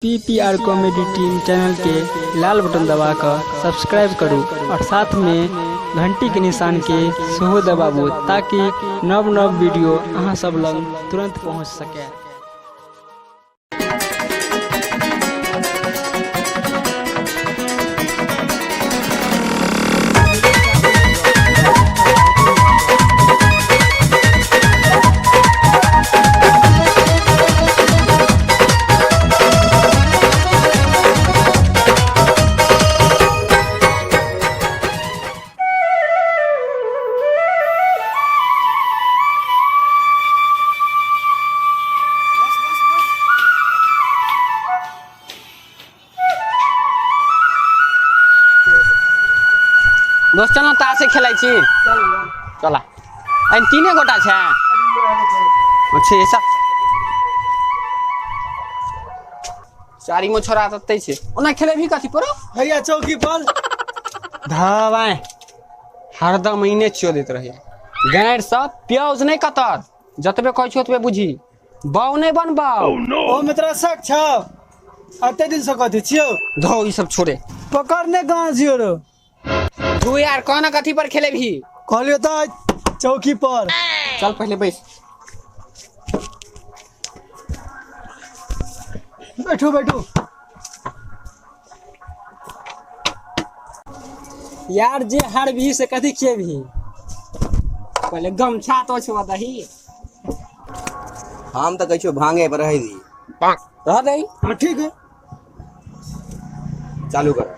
PPR comedy team channel के लाल button दबाकर subscribe करू और साथ में घंटी के निशान के सेहो दबाबू ताकि नव नव वीडियो अहाँ सब लग तुरंत पहुंच सके। दोस्त चल तासे खेलै छी। चला, एहिमे तीने गोटा छै। अच्छा, ऐसा चारिमो छोरा तते छै। ओना खेलेबही कथी पर? हैया चौकी पर। धबाय हरदम एने चियो दैत रहैया। गैर सब प्याज नहि कतर, जतबे कहै छियौ ओतबे बुझी। बाउ नहि बनबाउ। ओ में तोरा शक छौ? अते दिन से कथी छियौ? धो ई सब छोड़े। पकड़ने कहाँ छियौ रो? तू यार कौन कथी पर खेलेबही? कहलियौ तऽ चौकी पर। चल पहले बैस। बैठू बैठू। यार जे हारबही से कथी खेबही? पहले गमछा तो छुआ दही। हम तऽ कहै छियौ भांगे पर रहै दी। रह दही। हाँ ठीक है। चालू कर।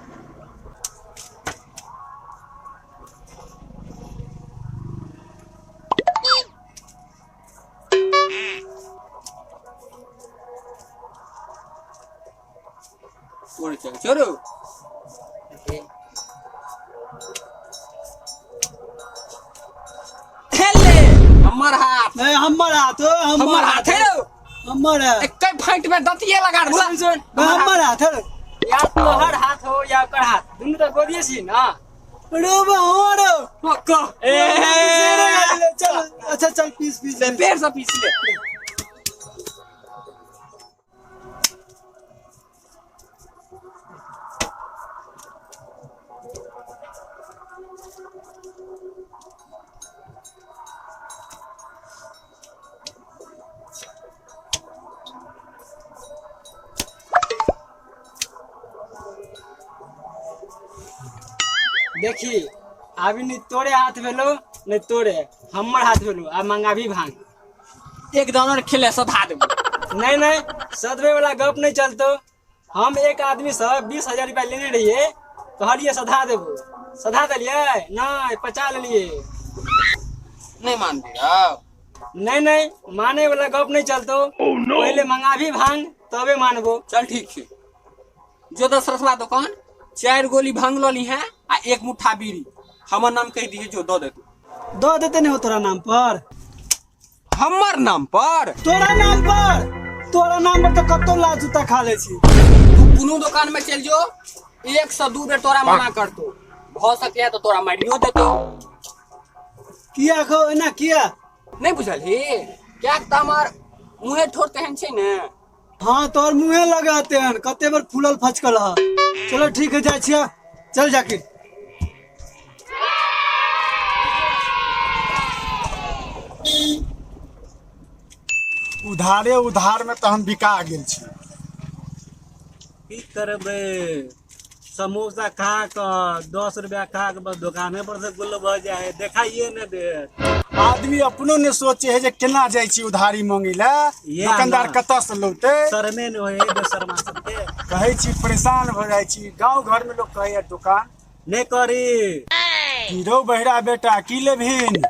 छोड़ो। खेल ले। हमर हाथ। नहीं, हमर हाथ हो, हमर हाथ है रो। हमर है। एके फाइट में दतिये लगा दे। सुन सुन। हमर हाथ है। यार तोहर हाथ हो या ओकर हाथ, दुनू तऽ गोदिये छी ना। रो बा हो रो। पक्का। ए चल अच्छा चल, पीस पीस। ले पैर से पीस ले। देखी अभी नहीं तोरे हाथ भेलो नहीं तोरे, हमर हाथ भेलो। आ मंगाभी भांग। एक दानर खेले सधा देबो। नहीं नहीं, सदबे वाला गप नहीं चलतो। हम एक आदमी से 20,000 रुपया लेने रहिए, कहलिए सधा देबो, सधा देलिए नहीं, पचा लेलिए। नहीं मानबी रौ? नहीं नहीं, माने वाला गप नहीं चलतो। पहले मंगाभी भांग तबे मानबो। चल ठीक छै, जो दशरथवा दुकान 4 गोली भांग लली है आ 1 मुट्ठा बीड़ी, हमर नाम कहि दिहे, जो दऽ देतौ। दऽ देते नहीं हो तोरा नाम पर? हमर नाम पर? तोरा नाम पर, तोरा नाम पर तो कत्तो लात जूता खा ले छी। तू कोनो दुकान में चल जो, 1 से 2 बेर तोरा मना करतो, भऽ सकैया तो तोरा मारियो देतो। किया खो एना किया? नहीं बुझलही? कियाक तऽ हमर मुँहे ठोर तेहन छै ने। हाँ तोहर मुँहे लगाते हन, कते बार फूलल फचकल ह। चलो ठीक है, जाइ छियै, चल जाकिर। उधारे उधार में तऽ हम बिका गेल छी। की करबै, समोसा खा कऽ 10 रुपया खा कऽ बस दोकाने पर से गुल भऽ जाइ है, देखाइए नहि देत। आदमी अपनो ने सोचे है जे केना जाइ छी उधारी मांगे ला, ये दुकानदार ना। कतऽ से लौते। शरमे नहि होइ है बेशर्मा सबके। कहै छी परेशान भऽ जाइ छी। गाँव घर में लोग कहैया दुकान नहि करी। की रौ बहिरा बेटा, की लेबहिन?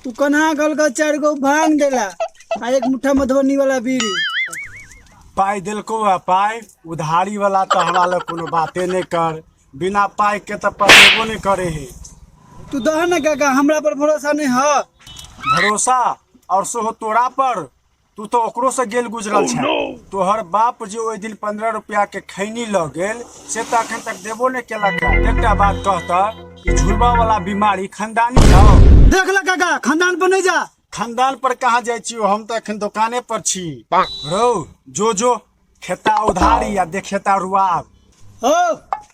तू कन्हा गल 4 गो भांग देला आ 1 मुट्ठा मधुबनी वाला बीड़ी। पाइ देलको है पाइ, उधारी वाला तऽ हमरा लग कोनो बाते नहि कर, बिना पाइ के तऽ पटेबो नहि करे है। तू दह न काका, हमरा पर भरोसा नहीं है। भरोसा और सेहो तोरा पर? तू तो ओकरो से गेल गुजरल छै। तोहर बाप जे ओहि दिन 15 रुपया के खैनी लऽ गेल से तऽ अखन तक देबो नहि केलक। एकटा बात कहता, ई झुलबा वाला बीमारी खानदानी हौ? देख ले काका, खानदान पर नहीं जा। खानदान पर कहाँ जाइ छी, हम तऽ अखन दोकाने पर छी। रौ जो जो खेता उधारी आ देखेता रुआब। हो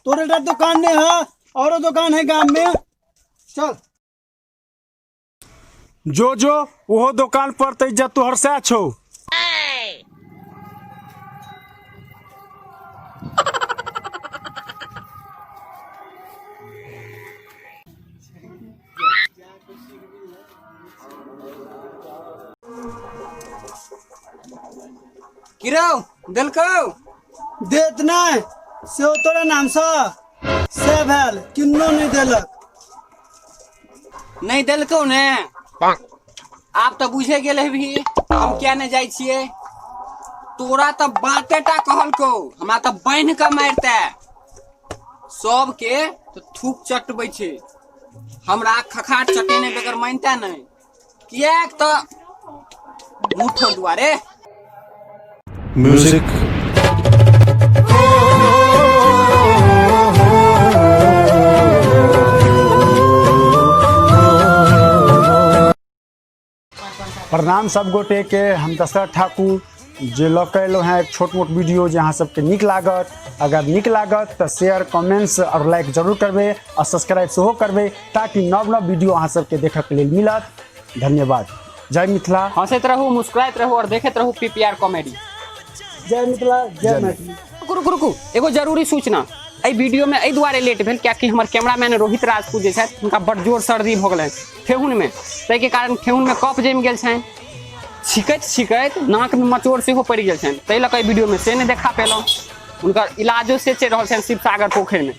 तोरे टा दुकान नहीं है, औरो दुकान है गांव में। चल जो जो ओहो दुकान पर तऽ इज्जत तोहर सएह छौ। की रौ देलकौ? देत नहीं से तोरा नाम से से भेल किन्नो नहीं देलक। नहीं देलकौ ने? आब तऽ बुझे गेल हेबही हम किया नहि जाइ छियै। तोरा तऽ बाते टा कहलकौ, हमरा तऽ बान्हि कऽ मारिते। सबके तऽ थूक चटबै छै, हमरा खखाट चटेने बगैर मानिते नहि। किएक तऽ मुँह दुआरे। म्यूजिक। प्रणाम सब गोटे के, हम दशरथ ठाकुर जे लऽ के एलहुँ हेँ एक छोट मोट वीडियो जे अहाँ सबके नीक लागत। अगर नीक लागत तऽ शेयर कमेंट्स और लाइक जरूर करबै और सब्सक्राइब सेहो करबै ताकि नव नव वीडियो अहाँ सबके देखऽके लेल मिलत। धन्यवाद। जय मिथिला। हंसैत रहू, मुस्कुराइत रहू और देखैत रहू पीपीआर कॉमेडी। जय मिथिला, जय मैथिली। रुकू रुकू रुकू, एगो जरूरी सूचना। एहि वीडियो में एहि दुआरे लेट भेल कियाकि हमर कैमरामैन रोहित राजपूत जे छथि हुनका बड़ जोर सर्दी भऽ गेलनि ठेहुनमे, ताहिके कारण ठेहुनमे कफ जमि गेल छनि। छिकैत छिकैत नाकमे मचोड़ सेहो पड़ि गेल छनि, ताहि लऽ कऽ एहि वीडियोमे से नहि देखा पेलहुँ। हुनकर इलाजो से चलि रहल छनि शिवसागर पोखरिमे।